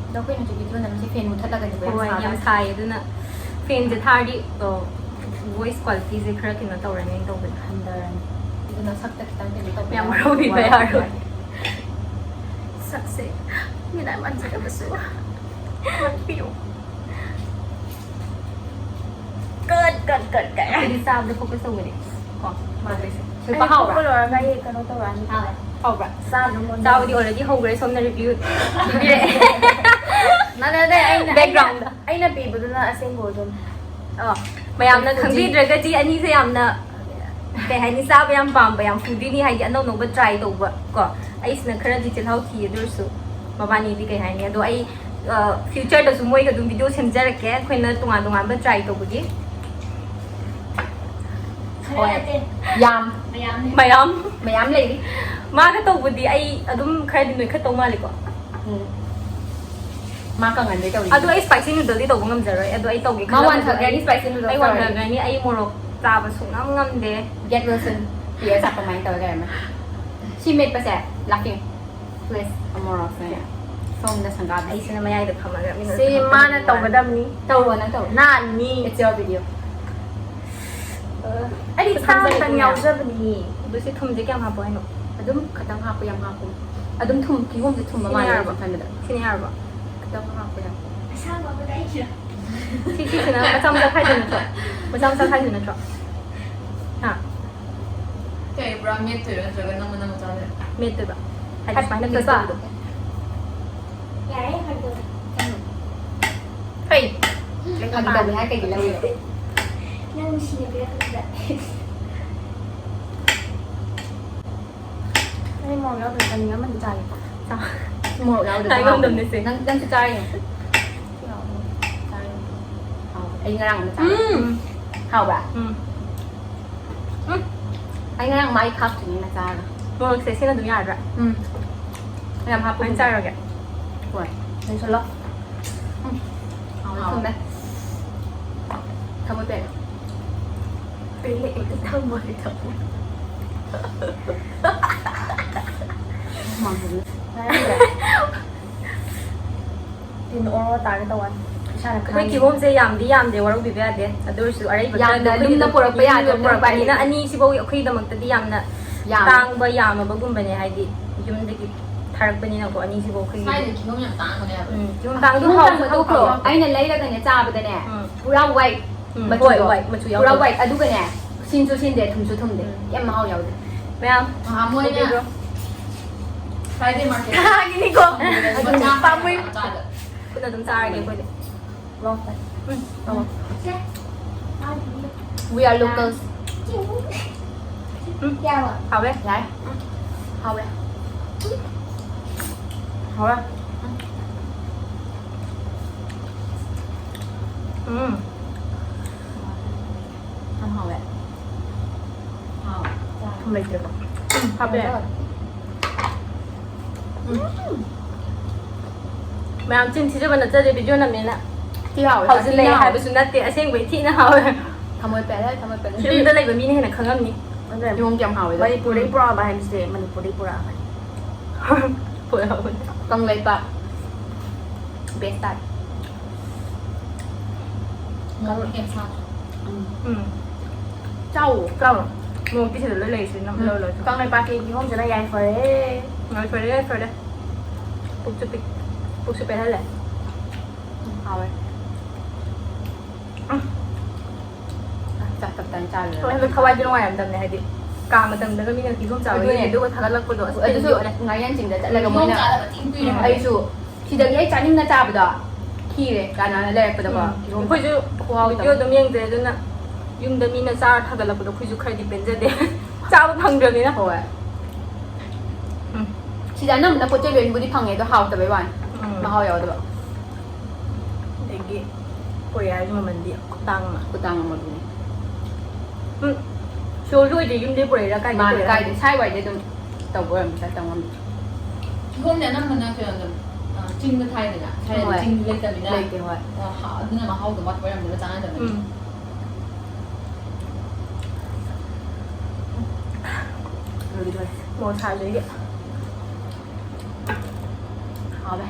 ꯑꯗꯣ ꯑꯩꯈꯣꯏꯅ ꯍꯧꯖꯤꯛ video ꯅꯝꯃꯤꯁꯦ fan ꯃꯨꯊꯠꯂꯒꯅꯦꯕ, ꯌꯥꯝ ꯍꯣꯏ, ꯌꯥꯝ ꯁꯥꯕꯒꯤ꯫ ꯁꯥꯏ, ꯑꯗꯨꯅ fan ꯁꯦ ꯊꯥꯔꯗꯤ, ꯑ, voice quality ꯁꯦ ꯈꯔ ꯀꯩꯅꯣ ꯇꯧꯔꯅꯤ ꯇꯧꯕꯗ꯫ ꯍꯟꯊꯔꯅꯤ꯫ ꯑꯗꯨꯅ ꯁꯛꯇ ꯈꯤꯇꯪ ꯀꯩꯅꯣ ꯇꯧꯕ ꯌꯥꯝ ꯌꯥꯎꯔꯦ꯫ ꯍꯔꯥꯎꯕꯤꯕ ꯌꯥꯔꯣꯏ꯫ ꯁꯛꯁꯦ ꯃꯤꯅ ꯃꯟꯖꯗꯕꯁꯨ ꯉꯥꯛꯄꯤꯌꯨ꯫ Good, good, good, good. ꯑꯩꯈꯣꯏꯗꯤ ꯆꯥꯕꯗ focus ꯇꯧꯕꯅꯦ꯫ ꯀꯣ, ꯃꯥꯅꯦ꯫ ꯇꯧꯗꯣꯏꯁꯦ꯫ ꯑꯩ ꯁꯤꯜꯄꯥ ꯍꯥꯎꯕ꯭ꯔꯥ? ꯈꯣꯛꯄ ꯂꯣꯏꯔꯒ ꯑꯩ ꯀꯩꯅꯣ ꯇꯧꯔꯛꯑꯅꯤ꯫ ꯍꯥꯎꯋꯦ꯫ ꯍꯥꯎꯕ꯭ꯔꯥ? ꯆꯥꯕꯗꯣ ꯃꯨꯟꯅ꯫ ꯆꯥꯕꯗꯤ already ꯍꯧꯈ꯭ꯔꯦ, ꯁꯣꯝꯅ review ꯄꯤꯕꯤꯔꯛꯑꯦ꯫ ꯅꯠꯇꯦ, ꯅꯠꯇꯦ, ꯑꯩꯅ, Background. ꯑꯩꯅ, ꯑꯩꯅ ꯄꯤꯕꯗꯨꯅ ꯑꯁꯦꯡꯕ ꯑꯣꯏꯗꯣꯏꯅꯤ꯫ ꯑꯣ, ꯃꯌꯥꯝꯅ ꯈꯪꯕꯤꯗ꯭ꯔꯒꯗꯤ ꯑꯅꯤꯁꯦ ꯌꯥꯝꯅ, ꯀꯩ ꯍꯥꯏꯅꯤ, ꯆꯥꯕ ꯌꯥꯝ ꯄꯥꯝꯕ, ꯌꯥꯝ foodie ꯅꯤ, ꯍꯥꯏꯗꯤ ꯑꯅꯧ ꯑꯅꯧꯕ try ꯇꯧꯕ ꯀꯣ꯫ ꯑꯩꯁꯤꯅ ꯈꯔꯗꯤ ꯆꯤꯜꯍꯥꯎ ꯊꯤ, ꯑꯗꯨ ꯑꯣꯏꯔꯁꯨ ꯃꯕꯥꯅꯤꯗꯤ ꯀꯩ ꯍꯥꯏꯅꯤ, ꯑꯗꯣ ꯑꯩ, ꯑ, future ꯗꯁꯨ ꯃꯣꯏꯒ ꯑꯗꯨꯝ video ꯁꯦꯝꯖꯔꯛꯀꯦ, ꯑꯩꯈꯣꯏꯅ ꯇꯣꯉꯥꯟ ꯇꯣꯉꯥꯟꯕ try ꯇꯧꯕꯒꯤ꯫ ꯈꯔ ꯍꯣꯏ꯫ ꯅꯠꯇꯦ, ꯌꯥꯝ ꯃꯌꯥꯝꯅꯦ꯫ ꯃꯌꯥꯝ꯫ ꯃꯌꯥꯝ ꯂꯩꯔꯤ꯫ ꯃꯥꯒ ꯇꯧꯕꯗꯤ ꯑꯩ ꯑꯗꯨꯝ ꯈꯔꯗꯤ ꯅꯣꯏꯈꯠꯇꯧ ꯃꯥꯜꯂꯦꯀꯣ꯫ ꯎꯝ꯫ ꯃꯥ ꯀꯪꯍꯟꯗꯣꯏ ꯇꯧꯔꯤ꯫ ꯑꯗꯣ ꯑꯩ spicy noodleꯗꯤ ꯇꯧꯕ ꯉꯝꯖꯔꯣꯏ꯫ ꯑꯗꯣ ꯑꯩ ꯇꯧꯒꯦ ꯃꯥ ꯈꯜꯂꯝꯃꯁꯨ ꯋꯥꯟꯊꯈ꯭ꯔꯅꯤ, ꯑꯩ- spicy noodle ꯑꯩ ꯇꯧꯔꯗꯤ꯫ ꯋꯥꯟꯊꯈ꯭ꯔꯅꯤ꯫ ꯑꯩ ꯃꯣꯔꯣꯛ ꯆꯥꯕ ꯁꯨꯡꯉꯝ ꯉꯝꯗꯦ꯫ Get Wilson, P S ꯆꯥꯛ ꯀꯃꯥꯏꯅ ꯇꯧꯔꯒ ꯂꯩꯔꯝꯃꯦ? ꯁꯤ ꯃꯦꯠꯄꯁꯦ, laughing, please, ꯃꯣꯔꯣꯛꯁꯦ ꯁꯣꯝꯗ ꯁꯪꯒꯥꯕ꯫ ꯑꯩꯁꯤꯅ ꯃꯌꯥꯏꯗ ꯐꯝꯃꯒ ꯃꯤꯅ ꯁꯤ ꯁꯪꯒꯥꯕ ꯃꯥꯅ ꯅꯨꯡꯉꯥꯏ꯫ ꯇꯧꯒꯗꯕꯅꯤ꯫ ꯇꯧꯔꯣ, ꯅꯪ ꯇꯧꯔꯣ꯫ ꯅꯥꯅꯤ꯫ It's your video. ꯑꯩꯗꯤ ꯈꯨꯠ ꯁꯥ ꯍꯥꯝꯖꯜꯂꯦ ꯈꯛꯇꯪ ꯊꯨꯝ ꯌꯥꯝ꯫ ꯌꯥꯎꯖꯕꯅꯤ꯫ ꯑꯗꯨ ꯁꯤ ꯊꯨꯝꯁꯦ ꯀꯌꯥꯝ ꯍꯥꯞꯄꯣ ꯍꯥꯏꯅꯣ? ꯑꯗꯨꯝ ꯈꯤꯇꯪ ꯍꯥꯞꯄꯨ, ꯌꯥꯝ ꯍꯥꯞꯄꯨ꯫ ꯑꯗꯨꯝ ꯊꯨꯝ, ꯀꯤꯍꯣꯝꯁꯦ ꯊꯨꯝꯕ ꯁꯤꯅ ꯃꯥꯜꯂꯦ ꯌꯥꯔꯕꯣ? ꯑꯩꯅ ꯈꯟꯕꯗ꯫ ꯁꯤꯅ ꯌꯥꯔꯕꯣ? ꯈꯤꯇꯪ ꯍꯥꯞꯄꯨ, ꯌꯥꯝ꯫ ꯁꯤ ꯁꯤꯁꯤꯅ ꯃꯆꯥ ꯃꯆꯥ ꯈꯥꯏꯗꯣꯏ ꯅꯠꯇ꯭ꯔꯣ? ꯃꯆꯥ ꯃꯆꯥ ꯈꯥꯏꯗꯣꯏ ꯅꯠꯇ꯭ꯔꯣ? ꯍꯥ? ꯀꯩ ꯄꯨꯔꯥ ꯃꯦꯠꯇꯣꯏꯔꯣ ꯅꯠꯇ꯭ꯔꯒ ꯅꯪ ꯃꯅꯝ ꯃꯆꯥꯗ? ꯃꯦꯠꯇꯣꯏꯕ꯫ ꯍꯥꯏꯗꯤ ꯁꯨꯃꯥꯏꯅ ꯍꯥꯏꯐꯦꯠ ꯐꯦꯁꯇꯧꯕꯗꯣ꯫ ꯌꯥꯔꯦ ꯐꯥꯒꯤ ꯇꯧꯕ꯫ ꯍꯩ! ꯐꯥꯒꯤ ꯇꯧꯕꯅꯤ ꯍꯥꯏ ꯀꯩꯒꯤ ꯂꯧꯔꯤꯅꯣ? ꯅꯪ ꯅꯨꯡꯁꯤꯅ ꯄꯤꯔꯛꯄꯗꯨꯗ꯫ ꯑꯩ ꯃꯣꯔꯣꯛ ꯌꯥꯎꯗ꯭ꯔꯦ, ꯆꯥꯅꯤꯡꯉꯦ, ꯑꯃꯅꯤ ꯆꯥꯒꯦꯀꯣ꯫ ꯃꯣꯔꯣꯛ ꯌꯥꯎꯗ꯭ꯔꯁꯨ ꯇꯥꯏꯒꯣꯟꯗꯝꯅꯦ ꯍꯥꯎꯕꯅꯦ꯫ ꯁꯦ꯫ ꯅꯪ, ꯅꯪꯁꯨ ꯆꯥꯔꯤꯅꯦ꯫ ꯆꯥꯔꯤꯅꯦ꯫ ꯍꯥꯎꯕ꯫ ꯑꯩ ꯉꯔꯥꯡ ꯑꯃ ꯆꯥꯔꯦ꯫ ꯎꯝ꯫ ꯍꯥꯎꯕ꯭ꯔꯥ? ꯎꯝ꯫ ꯑꯩ ꯉꯔꯥꯡ ꯃꯥꯏ ꯈꯥꯛꯇ꯭ꯔꯤꯉꯩ ꯃꯆꯥꯒ꯫ ꯃꯣꯔꯣꯛꯁꯦ ꯁꯤꯅ ꯑꯗꯨꯝ ꯌꯥꯔꯗ꯭ꯔꯥ? ꯎꯝ꯫ ꯌꯥꯝ ꯍꯥꯞꯄ ꯐꯖꯅ ꯆꯥꯔꯒꯦ꯫ ꯍꯣꯏ꯫ ꯂꯣꯏꯁꯜꯂꯣ꯫ ꯎꯝ꯫ ꯍꯥꯎꯋꯦ꯫ ꯊꯨꯝꯃꯦ꯫ ꯊꯝꯃꯣ ꯄꯦꯛ꯫ ꯄꯦꯛ ꯊꯝꯃꯣ, ꯊꯝꯃꯣ꯫ ꯇꯤꯟ ꯑꯣꯔꯣ ꯇꯥꯒꯦ ꯇꯧꯕꯅꯤ꯫ ꯏꯁꯥꯅ ꯑꯩꯈꯣꯏ ꯈꯪꯉꯤ꯫ ꯀꯤꯍꯣꯝꯁꯦ ꯌꯥꯝꯗꯤ ꯌꯥꯝꯗꯦ, ꯋꯥꯔꯧꯕꯤꯕ ꯌꯥꯗꯦ꯫ ꯑꯗꯨ ꯑꯣꯏꯔꯁꯨ ꯑꯔꯩꯕ ꯌꯥꯝꯅ ꯈꯔꯗꯣ ꯂꯨꯝꯅ ꯑꯩꯈꯣꯏꯒꯤ ꯄꯨꯔꯛꯄ ꯂꯨꯝꯅ ꯌꯥꯗꯕꯅꯤꯅ ꯎꯄꯥꯏ ꯄꯨꯔꯛꯄꯅꯤꯅ ꯂꯩꯇꯦ꯫ ꯑꯅꯤꯁꯤꯐꯧ ꯑꯩꯈꯣꯏꯒꯤꯗꯃꯛꯇꯗꯤ ꯌꯥꯝꯅ ꯌꯥꯝ꯫ ꯇꯥꯡꯕ ꯌꯥꯝꯃꯕꯒꯨꯝꯕꯅꯦ, ꯍꯥꯏꯗꯤ ꯌꯨꯝꯗꯒꯤ ꯊꯥꯔꯛꯄꯅꯤꯅꯀꯣ, ꯑꯅꯤꯁꯤꯐꯧ ꯑꯩꯈꯣꯏꯒꯤ꯫ ꯁ꯭ꯋꯥꯏꯗ ꯀꯤꯍꯣꯝ ꯌꯥꯝ ꯇꯥꯡꯕꯅꯦ ꯍꯥꯏꯕ꯫ ꯎꯝ, ꯀꯤꯍꯣꯝ ꯇꯥꯡꯗꯣ ꯀꯤꯍꯣꯝ ꯍꯥꯎꯁꯨ ꯇꯥꯡꯕꯗꯣ ꯍꯥꯎꯕ꯫ ꯑꯩꯅ ꯂꯩꯔꯒꯅꯦ ꯆꯥꯕꯗꯅꯦ ꯎꯝ꯫ ꯄꯨꯔꯥ white ꯎꯝ, ꯃꯆꯨꯗꯣ꯫ ꯍꯣꯏ, ꯍꯣꯏ, ꯃꯆꯨ ꯄꯨꯔꯥ ꯌꯥꯎꯗꯕ꯫ White꯫ ꯑꯗꯨꯒꯅꯦ ꯁꯤꯟꯁꯨ ꯁꯤꯟꯗꯦ, ꯊꯨꯝꯁꯨ ꯊꯨꯝꯗꯦ꯫ ꯎꯝ꯫ ꯀꯩꯝ ꯃꯍꯥꯎ ꯌꯥꯎꯗꯦ꯫ ꯃꯌꯥꯝ ꯅꯍꯥꯟ ꯃꯣꯏꯅ ꯎꯕꯤꯕ꯭ꯔꯣ? Friday market ꯊꯥꯒꯤꯅꯤꯀꯣ꯫ ꯃꯆꯥ ꯄꯥꯝꯃꯨꯏ꯫ ꯃꯆꯥꯗ꯫ ꯈꯨꯠꯅ ꯑꯗꯨꯝ ꯆꯥꯔꯒꯦ ꯑꯩꯈꯣꯏꯗꯤ꯫ ꯂꯣꯛꯄ꯫ ꯎꯝ, ꯇꯧꯔꯣ꯫ ꯁꯦ꯫ We are locals. ꯎꯝ, ꯌꯥꯔꯕ? ꯍꯥꯎꯋꯦ꯫ ꯌꯥꯏ꯫ ꯎꯝ꯫ ꯍꯥꯎꯋꯦ꯫ ꯍꯥꯎꯋꯦ꯫ ꯎꯝ꯫ ꯌꯥꯝ ꯍꯥꯎꯋꯦ꯫ ꯍꯥꯎ꯫ ꯊꯨꯝ ꯂꯩꯇ꯭ꯔꯦꯀꯣ꯫ ꯎꯝ, ꯍꯥꯞꯄꯦ꯫ ꯎꯝ꯫ ꯃꯌꯥꯝ ꯆꯤꯟ ꯊꯤꯖꯕ ꯅꯠꯆꯗꯦ, ꯚꯤꯗꯤꯑꯣ ꯅꯝꯃꯦꯅ ꯊꯤ ꯍꯥꯎꯋꯦ꯫ ꯍꯧꯖꯤꯛ ꯂꯩ ꯊꯤꯅ ꯍꯥꯎꯋꯦ꯫ ꯍꯥꯏꯕꯁꯨ ꯅꯠꯇꯦ, ꯑꯁꯦꯡꯕꯩ ꯊꯤꯅ ꯍꯥꯎꯋꯦ꯫ ꯊꯃꯣꯏ ꯄꯦꯜꯂꯦ, ꯊꯃꯣꯏ ꯄꯦꯜꯂꯦ꯫ ꯌꯨꯝꯗ ꯂꯩꯕ ꯃꯤꯅ ꯍꯦꯟꯅ ꯈꯪꯉꯝꯅꯤ꯫ ꯌꯣꯡ ꯀꯌꯥꯝ ꯍꯥꯎꯋꯦ꯫ ꯃꯅꯤꯄꯨꯔꯗꯩ ꯄꯨꯔꯛꯑꯕ ꯍꯥꯏꯕꯁꯦ ꯃꯅꯤꯄꯨꯔꯗꯩ ꯄꯨꯔꯛꯑꯕꯅꯤ꯫ ꯄꯨꯔꯛꯑꯕꯅꯤ꯫ ꯀꯪꯂꯩꯄꯥꯛ꯫ ꯕꯦꯁ ꯇꯥꯔꯦ꯫ ꯃꯣꯔꯣꯛ ꯌꯥꯝ ꯁꯥ꯫ ꯎꯝ꯫ ꯆꯥꯎꯋꯣ꯫ ꯆꯥꯎꯔꯣ꯫ ꯃꯣꯔꯣꯛꯇꯤ ꯁꯤꯗ ꯂꯣꯏ ꯂꯩꯔꯤꯁꯤ, ꯅꯪ ꯂꯧꯔ ꯂꯣꯏꯔꯦ꯫ ꯀꯪꯂꯩꯄꯥꯛꯀꯤ ꯀꯤꯍꯣꯝꯁꯤꯅ ꯌꯥꯏꯐꯔꯦ꯫ ꯌꯥꯏꯐꯔꯦ, ꯌꯥꯏꯐꯔꯦ꯫ ꯄꯨꯛꯁꯨ ꯄꯤꯛ-, ꯄꯨꯛꯁꯨ ꯄꯦꯜꯍꯜꯂꯦ꯫ ꯎꯝ, ꯍꯥꯎꯋꯦ꯫ ꯎꯝ꯫ ꯆꯥꯛ ꯇꯞ ꯇꯥꯏꯅ ꯆꯥꯔꯨꯔꯦ꯫ ꯍꯣꯏ, ꯍꯟꯗꯛ ꯊꯋꯥꯏꯗꯤ ꯅꯨꯡꯉꯥꯏꯔꯝꯗꯕꯅꯦ, ꯍꯥꯏꯗꯤ ꯀꯥꯡ ꯃꯇꯝꯗꯒ ꯃꯤꯅ ꯀꯤꯍꯣꯝ ꯆꯥꯕꯒꯤ ꯑꯗꯨꯅꯦ꯫ ꯚꯤꯗꯤꯑꯣꯒ ꯊꯥꯒꯠꯂꯛꯄꯗꯣ ꯑꯁ ꯑꯗꯨꯁꯨ ꯄꯦꯟꯗꯤ ꯄꯦꯜꯂꯦ꯫ ꯉꯥꯔꯤꯌꯥꯟ ꯆꯤꯡꯗ ꯆꯠꯂꯒ ꯀꯤꯍꯣꯝ ꯃꯣꯏꯅ ꯆꯥꯗꯕ ꯊꯤ ꯀꯨꯏꯔꯦ ꯍꯥꯏꯕ꯫ ꯑꯩꯁꯨ ꯁꯤꯗꯒꯤ ꯑꯩ ꯆꯥꯅꯤꯡꯅ ꯆꯥꯕꯗꯣ ꯈꯤꯔꯦ ꯀꯅꯥꯅ ꯂꯩꯔꯛꯄꯗꯀꯣ꯫ ꯎꯝ꯫ ꯀꯤꯍꯣꯝ ꯑꯩꯈꯣꯏꯁꯨ ꯈꯨꯍꯥꯎ ꯚꯤꯗꯤꯑꯣ ꯇꯧ-, ꯑꯗꯨꯝ ꯌꯦꯡꯖꯩ, ꯑꯗꯨꯅ ꯌꯨꯝꯗ ꯃꯤꯅ ꯆꯥꯔ ꯊꯥꯒꯠꯂꯛꯄꯗꯣ ꯑꯩꯈꯣꯏꯁꯨ ꯈꯔꯗꯤ ꯄꯦꯟꯖꯗꯦ꯫ ꯆꯥꯕ ꯐꯪꯗ꯭ꯔꯕꯅꯤꯅ꯫ ꯍꯣꯏ꯫ ꯎꯝ꯫ ꯁꯤꯗ ꯑꯅꯝꯕꯅ ꯄꯣꯠ ꯆꯩ ꯂꯣꯏꯅꯕꯨꯗꯤ ꯐꯪꯉꯦ, ꯑꯗꯣ ꯍꯥꯎꯇꯕꯩ ꯋꯥꯅꯤ꯫ ꯎꯝ꯫ ꯃꯍꯥꯎ ꯌꯥꯎꯗꯕ꯫ ꯑꯗꯒꯤ ꯀꯣꯔꯤꯌꯥꯒꯤ ꯃꯃꯜꯗꯤ ꯈꯨꯇꯥꯡ ꯑꯃ꯫ ꯈꯨꯇꯥꯡ ꯑꯃ ꯑꯗꯨꯅꯤ꯫ ꯎꯝ꯫ ꯁꯤꯑꯣꯔꯁꯨ ꯑꯣꯏꯗꯦ, ꯌꯨꯝꯗꯩ ꯄꯨꯔꯛꯏꯔꯥ ꯀꯥꯏꯗꯩ ꯃꯥꯅ ꯄꯨꯔꯛꯏꯔꯥ? ꯀꯥꯏꯗꯩ? ꯁ꯭ꯋꯥꯏꯋꯥꯏꯗꯩ ꯑꯗꯨꯝ ꯇꯧꯕ ꯑꯣꯏꯔꯝꯕꯁꯨ ꯌꯥꯏ, ꯇꯧ ꯉꯝꯗꯦ꯫ ꯀꯤꯍꯣꯝꯅꯦ ꯑꯅꯝꯕꯅ ꯀꯩꯅꯣꯗ, ꯑ, ꯆꯤꯡꯗ ꯊꯥꯏꯗꯅ, ꯁ꯭ꯋꯥꯏꯗꯗꯤ ꯍꯣꯏ꯫ ꯆꯤꯡ ꯂꯩꯇꯕꯅꯤꯅ꯫ ꯂꯩꯇꯦ, ꯍꯣꯏ꯫ ꯑ, ꯍꯥ-, ꯑꯗꯨꯅ ꯃꯍꯥꯎꯗꯣ ꯋꯥꯠꯄ ꯑꯣꯏꯔꯝꯅꯦꯕ, ꯆꯥꯟꯅꯗꯕꯅꯤ꯫ ꯎꯝ꯫ ꯂꯣꯏꯗꯤ ꯂꯣꯏꯔꯦ꯫ ꯃꯣꯔꯣꯛ ꯁꯥꯕꯁꯤꯗꯤ꯫ ꯍꯥꯎꯋꯦ꯫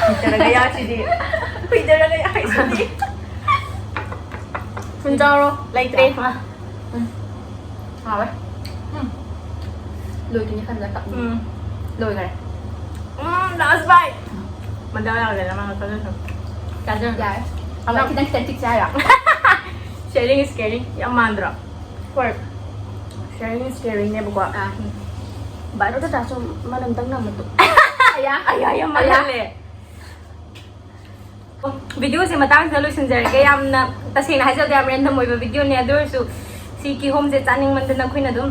ꯈꯨꯏꯗꯔꯒ ꯌꯥꯁꯤꯗꯤ꯫ ꯈꯨꯏꯗꯔꯒ ꯌꯥꯁꯤꯗꯤ꯫ ꯊꯨꯝ ꯆꯥꯎꯔꯣ꯫ ꯂꯩꯇ꯭ꯔꯦ꯫ ꯎꯝ꯫ ꯍꯥꯎꯋꯦ꯫ ꯎꯝ꯫ ꯂꯣꯏꯈꯤꯅꯤ ꯈꯟꯕꯗ ꯀꯞꯅꯤꯡꯉꯦ꯫ ꯎꯝ꯫ ꯂꯣꯏꯈꯔꯦ꯫ ꯎꯝ, last bite꯫ ꯃꯗꯥꯎ ꯌꯥꯗꯅ ꯃꯥꯅ ꯆꯥꯖꯁꯅꯨ꯫ ꯆꯥꯖꯔꯣ꯫ ꯌꯥꯔꯦ꯫ ꯑꯃ ꯈꯤꯇꯪ ꯈꯤꯇꯪ ꯆꯤꯛꯁꯦ ꯍꯥꯏꯔꯣ? Sharing is caring꯫ ꯌꯥꯝ ꯃꯥꯟꯗ꯭ꯔꯣ? ꯍꯣꯏ꯫ Sharing is caring ꯅꯦꯕꯀꯣ꯫ ꯑꯥ꯫ ꯕꯥꯏꯔꯣꯗ ꯇꯥꯁꯨ ꯃꯅꯝꯇꯪ ꯅꯝꯃꯨ꯫ ꯑꯌꯥ꯫ ꯑꯌꯥ, ꯌꯥꯝ ꯑꯌꯥ꯫ ꯃꯥꯜꯍꯜꯂꯦ꯫ ꯚꯤꯗꯤꯑꯣꯁꯦ ꯃꯇꯥꯡꯁꯤꯗ ꯂꯣꯏꯁꯤꯟꯖꯔꯒꯦ꯫ ꯌꯥꯝꯅ ꯇꯁꯦꯡꯅ ꯍꯥꯏꯖꯕꯗ ꯌꯥꯝ random ꯑꯣꯏꯕ ꯚꯤꯗꯤꯑꯣꯅꯦ, ꯑꯗꯨ ꯑꯣꯏꯔꯁꯨ ꯁꯤ ꯀꯤꯍꯣꯝꯁꯦ ꯆꯥꯅꯤꯡꯃꯟꯗꯅ ꯑꯩꯈꯣꯏꯅ ꯑꯗꯨꯝ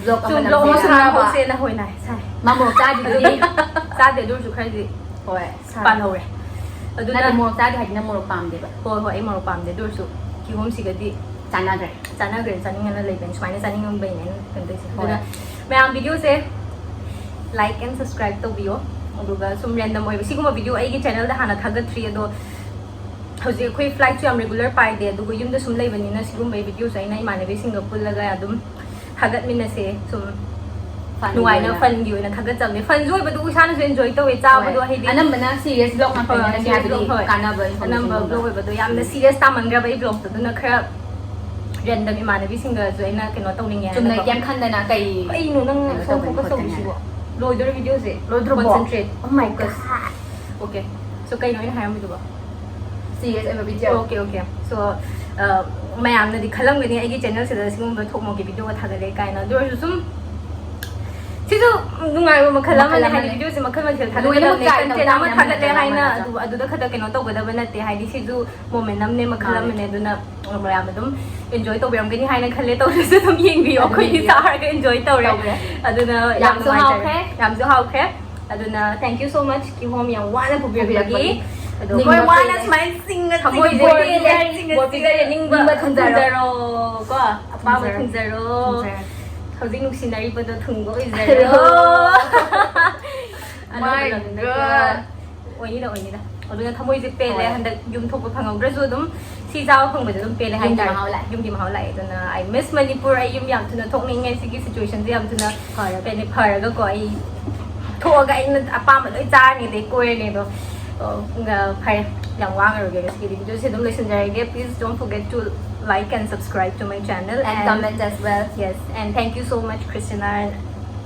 Vlog ꯑꯃ ꯁꯨꯝ vlog ꯑꯃ ꯅꯝꯁꯦꯅ꯫ ꯁꯨꯝ ꯅꯝꯍꯧꯁꯦꯅ ꯍꯣꯏ ꯅꯥꯏ ꯁꯥꯏ꯫ ꯃꯥ ꯃꯣꯔꯣꯛ ꯆꯥꯗ꯭ꯔꯤꯗꯨꯗꯤ꯫ ꯆꯥꯗꯦ, ꯑꯗꯨ ꯑꯣꯏꯔꯁꯨ ꯈꯔꯗꯤ ꯍꯣꯏ꯫ ꯄꯥꯜꯍꯧꯔꯦ꯫ ꯑꯗꯨꯅ ꯅꯠꯇꯦ, ꯃꯣꯔꯣꯛ ꯆꯥꯗꯦ ꯍꯥꯏꯗꯤ ꯅꯪ ꯃꯣꯔꯣꯛ ꯄꯥꯝꯗꯦꯕ꯫ ꯍꯣꯏ, ꯍꯣꯏ, ꯑꯩ ꯃꯣꯔꯣꯛ ꯄꯥꯝꯗꯦ, ꯑꯗꯨ ꯑꯣꯏꯔꯁꯨ ꯀꯤꯍꯣꯝꯁꯤꯒꯗꯤ ꯆꯥꯟꯅꯈ꯭ꯔꯦ꯫ ꯆꯥꯟꯅꯈ꯭ꯔꯦ, ꯆꯥꯅꯤꯡꯉꯅ ꯂꯩꯕꯅꯤ, ꯁꯨꯃꯥꯏꯅ ꯆꯥꯅꯤꯡꯉꯝꯕꯩꯅꯦ ꯑꯩꯅ ꯀꯩꯅꯣ ꯇꯧꯔꯤꯁꯦ꯫ ꯍꯣꯏ꯫ ꯑꯗꯨꯅ ꯃꯌꯥꯝ ꯚꯤꯗꯤꯑꯣꯁꯦ Like and subscribe ꯇꯧꯕꯤꯌꯣ꯫ ꯑꯗꯨꯒ ꯁꯨꯝ random ꯑꯣꯏꯕ ꯁꯤꯒꯨꯝꯕ video ꯑꯩꯒꯤ channelꯗ ꯍꯥꯟꯅ ꯊꯥꯒꯠꯇ꯭ꯔꯤ, ꯑꯗꯣ ꯍꯧꯖꯤꯛ ꯑꯩꯈꯣꯏ flightꯁꯨ ꯌꯥꯝ regular ꯄꯥꯏꯗꯦ, ꯑꯗꯨꯒ ꯌꯨꯝꯗ ꯁꯨꯝ ꯂꯩꯕꯅꯤꯅ ꯁꯤꯒꯨꯝꯕ videoꯁꯦ ꯑꯩꯅ ꯏꯃꯥꯟꯅꯕꯤꯁꯤꯡꯒ ꯄꯨꯜꯂꯒ ꯑꯗꯨꯝ ꯊꯥꯒꯠꯃꯤꯟꯅꯁꯦ꯫ ꯁꯨꯝ ꯅꯨꯡꯉꯥꯏꯅ funꯒꯤ ꯑꯣꯏꯅ ꯊꯥꯒꯠꯆꯕꯅꯦ꯫ Funꯁꯨ ꯑꯣꯏꯕꯗꯣ ꯏꯁꯥꯅꯁꯨ enjoy ꯇꯧꯋꯦ, ꯆꯥꯕꯗꯣ ꯍꯥꯏꯗꯤ ꯑꯅꯝꯕꯅ serious vlog ꯉꯥꯛꯇꯅꯤꯅ ꯍꯣꯏ, serious ꯍꯥꯏꯕꯗꯤ vlog ꯍꯣꯏ꯫ ꯀꯥꯟꯅꯕ ꯑꯅꯝꯕ informationꯒꯨꯝꯕ꯫ Vlog ꯑꯣꯏꯕꯗꯣ ꯌꯥꯝꯅ serious ꯇꯥꯃꯟꯈ꯭ꯔꯕ ꯑꯩ vlogꯇꯣ, ꯑꯗꯨꯅ ꯈꯔ random ꯏꯃꯥꯟꯅꯕꯤꯁꯤꯡꯒꯁꯨ ꯑꯩꯅ ꯀꯩꯅꯣ ꯇꯧꯅꯤꯡꯉꯦ ꯍꯥꯏꯅ ꯆꯨꯝꯅ ꯇꯧ-, ꯀꯩꯝ ꯈꯟꯗꯅ ꯀꯩ ꯀꯩꯅꯣ ꯅꯪ ꯀꯩꯅꯣ ꯁꯣꯝ ꯇꯧꯕꯅꯤ focus ꯈꯣꯠꯄꯅꯤ ꯇꯧꯔꯤꯁꯤꯕꯣ? ꯂꯣꯏꯗꯣꯔꯦ videoꯁꯦ꯫ ꯂꯣꯏꯗ꯭ꯔꯕꯣ? Concentrate, oh my focus꯫ God꯫ Okay, so ꯀꯩꯅꯣ ꯑꯩꯅ ꯍꯥꯏꯔꯝꯕꯗꯨꯕꯣ? Serious ꯑꯣꯏꯕ video꯫ Okay, okay, so ꯃꯌꯥꯝꯅꯗꯤ ꯈꯜꯂꯝꯒꯅꯤ ꯑꯩꯒꯤ channelꯁꯤꯗ ꯁꯤꯒꯨꯝꯕ ꯊꯣꯛꯃꯣꯛꯀꯤ videoꯒ ꯊꯥꯒꯠꯂꯦ ꯀꯥꯏꯅ, ꯑꯗꯨ ꯑꯣꯏꯔꯁꯨ ꯁꯨꯝ ꯁꯤꯁꯨ ꯅꯨꯡꯉꯥꯏꯕ ꯃꯈꯜ ꯑꯃꯅꯦ꯫ ꯃꯈꯜ ꯍꯥꯏꯗꯤ ꯑꯃꯅꯦ꯫ Videoꯁꯦ ꯃꯈꯜ ꯃꯊꯦꯜ ꯂꯣꯏꯅꯃꯛ ꯊꯥꯒꯠꯀꯗꯕꯅꯦ꯫ Try ꯇꯧ ꯀꯟꯇꯦꯟ ꯑꯃ ꯌꯥꯝ ꯊꯥꯒꯠꯂꯦ ꯌꯥꯝ ꯍꯥꯏꯅ ꯌꯥꯝ ꯑꯗꯨ ꯑꯗꯨꯗ ꯈꯛꯇ ꯀꯩꯅꯣ ꯇꯧꯒꯗꯕ ꯅꯠꯇꯦ꯫ ꯍꯥꯏꯗꯤ ꯁꯤꯁꯨ moment ꯑꯃꯅꯦ, ꯃꯈꯜ ꯃꯥꯅꯦ꯫ ꯑꯃꯅꯦ꯫ ꯑꯗꯨꯅ ꯃꯌꯥꯝ ꯑꯗꯨꯝ enjoy ꯇꯧꯕꯤꯔꯝꯒꯅꯤ ꯍꯥꯏꯅ ꯈꯜꯂꯦ꯫ ꯇꯧꯔꯁꯨ ꯑꯗꯨꯝ ꯌꯦꯡꯕꯤꯌꯣ꯫ ꯑꯗꯨꯝ ꯑꯩꯈꯣꯏꯗꯤ ꯌꯦꯡꯕꯤꯌꯣ꯫ ꯆꯥꯔꯒ enjoy ꯇꯧꯔꯦ꯫ ꯇꯧꯔꯦ꯫ ꯑꯗꯨꯅ ꯌꯥꯝ ꯌꯥꯝꯁꯨ ꯅꯨꯡꯉꯥꯏꯖꯔꯦ꯫ ꯍꯥꯎꯈ꯭ꯔꯦ꯫ ꯌꯥꯝꯁꯨ ꯍꯥꯎꯈ꯭ꯔꯦ꯫ ꯑꯗꯨꯅ thank you so much ꯀꯤꯍꯣꯝ ꯌꯥꯝ ꯋꯥꯅ ꯄꯨꯕꯤꯔꯛꯄꯒꯤ꯫ ꯄꯨꯕꯤꯔꯛꯄꯒꯤ꯫ ꯑꯗꯣ ꯅꯤꯡꯕ ꯍꯣꯏ, ꯋꯥꯅ ꯄꯦꯜꯂꯦ꯫ ꯁꯨꯃꯥꯏꯅ ꯆꯤꯡꯅ ꯊꯃꯣꯏꯁꯦ ꯆꯤꯡꯅ ꯄꯦꯜꯂꯦ꯫ ꯆꯤꯡꯅ ꯕꯣꯔ ꯄꯤꯖꯔꯦ꯫ ꯆꯤꯡꯅ ꯅꯤꯡꯕ ꯊꯨꯡꯖꯔꯣ꯫ ꯊꯨꯡꯖꯔꯣ ꯀꯣ꯫ ꯑꯄꯥꯝꯕ ꯊꯨꯡꯖꯔꯣ꯫ ꯊꯨꯡꯖꯔꯣ꯫ ꯊꯨꯡꯖꯔꯣ꯫ ꯍꯧꯖꯤꯛ ꯅꯨꯡꯁꯤꯅꯔꯤꯕꯗꯣ ꯊꯨꯡꯕ ꯑꯣꯏꯖꯔꯣ꯫ My ꯑꯅꯧꯕ ꯂꯝꯗ God꯫ ꯑꯣꯏꯅꯤꯗ, ꯑꯣꯏꯅꯤꯗ꯫ ꯑꯗꯨꯅ ꯊꯃꯣꯏꯁꯦ ꯄꯦꯜꯂꯦ꯫ ꯍꯣꯏ꯫ ꯍꯟꯗꯛ ꯌꯨꯝ ꯊꯣꯛꯄ ꯐꯪꯍꯧꯗ꯭ꯔꯁꯨ ꯑꯗꯨꯝ ꯁꯤ ꯆꯥꯕ ꯐꯪꯕꯁꯦ ꯑꯗꯨꯝ ꯄꯦꯜꯂꯦ ꯌꯨꯝꯒꯤ ꯍꯥꯏꯇꯥꯔꯦ꯫ ꯃꯍꯥꯎ ꯂꯥꯛꯑꯦ꯫ ꯌꯨꯝꯒꯤ ꯃꯍꯥꯎ ꯂꯥꯛꯑꯦ꯫ ꯑꯗꯨꯅ I miss ꯃꯅꯤꯄꯨꯔ꯫ ꯑꯩ ꯌꯨꯝ ꯌꯥꯝ ꯊꯨꯅ ꯊꯣꯛꯅꯤꯡꯉꯦ꯫ ꯁꯤꯒꯤ situationꯁꯦ ꯌꯥꯝ ꯊꯨꯅ ꯐꯔꯒ꯫ ꯄꯦꯜꯂꯦ, ꯐꯔꯒꯀꯣ ꯑꯩ ꯊꯣꯛꯑꯒ ꯑꯩꯅ ꯑꯄꯥꯝꯕ ꯂꯣꯏ ꯆꯥꯔꯅꯤ, ꯑꯗꯩ ꯀꯣꯏꯔꯅꯤ꯫ ꯑꯗꯣ, ꯑ, ꯐꯔꯦ, ꯌꯥꯝ ꯋꯥ ꯉꯥꯡꯉꯔꯣꯏꯒꯦ꯫ ꯉꯁꯤꯒꯤꯗꯤ videoꯁꯦ ꯑꯗꯨꯝ ꯂꯣꯏꯁꯤꯟꯖꯔꯒꯦ꯫ Please don't forget to like and subscribe to my channel and and comment as well. Yes, and thank you so much, Christina and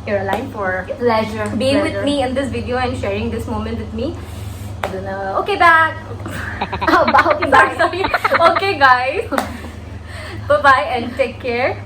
Caroline, for pleasure, being with pleasure. Me in this video and sharing this moment with me. ꯑꯗꯨꯅ, okay, bye. Oh, bye. Okay, bye. Sorry, sorry. Okay, guys. Bye-bye and take care.